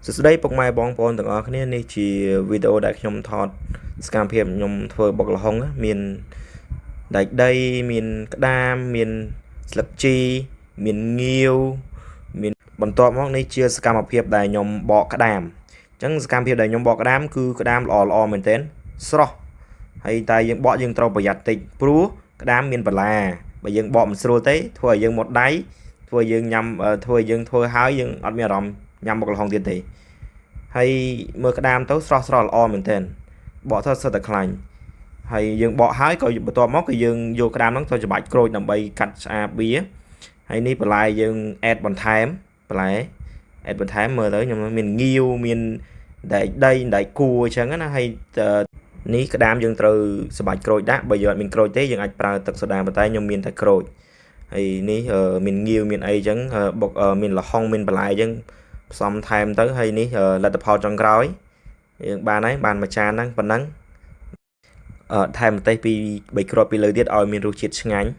សួស្តីពុកម៉ែបងប្អូនទាំងអស់គ្នានេះជាវីដេអូដែលខ្ញុំថតសកម្មភាពខ្ញុំធ្វើបុកល្ហុងណាមានដែកដីមានក្តាមមានស្លឹកជីមានងាវមានបន្ទាប់មកនេះជាសកម្មភាពដែលខ្ញុំបកក្តាមអញ្ចឹងសកម្មភាពដែលខ្ញុំបកក្តាមគឺក្តាមល្អល្អមែនទែនស្រស់ហើយតែយើងបកយើងត្រូវប្រយ័ត្នតិចព្រោះក្តាមមានបន្លាបើយើងបកមិនស្រួលទេធ្វើឲ្យយើងមុតដៃធ្វើឲ្យយើងញ៉ាំធ្វើឲ្យយើងធ្វើហើយយើងអត់មានអារម្មណ៍ញ៉ាំបុកល្ហុងទៀតទេ ហើយមើលក្តាមទៅស្រស់ស្រស់ល្អមែនទែនបកទៅសុទ្ធតែខ្លាញ់ហើយយើងបកហើយក៏បន្ទាប់មកក៏យើងយកក្តាមហ្នឹងទៅច្បាច់ក្រូចដើម្បីកាត់ស្អាបវាហើយនេះបន្លែយើងអេតបន្ថែមបន្លែអេតបន្ថែមមើលទៅខ្ញុំមានងាវមានដែកដីដែកគួរអញ្ចឹងណាហើយនេះក្តាមយើងត្រូវស្បាច់ក្រូចដាក់បើយើងអត់មានក្រូចទេយើងអាចប្រើទឹកសូដាប៉ុន្តែខ្ញុំមានតែក្រូចហើយនេះមានងាវមានអីអញ្ចឹងបុកមានល្ហុងមានបន្លែអញ្ចឹង ផ្សំថែមទៅហើយនេះលទ្ធផលចុងក្រោយយើងបានហើយបានមួយចានហ្នឹងប៉ុណ្ណឹងអឺថែមម្ទេសពី3គ្រាប់ពីលើទៀតឲ្យមានរសជាតិឆ្ងាញ់។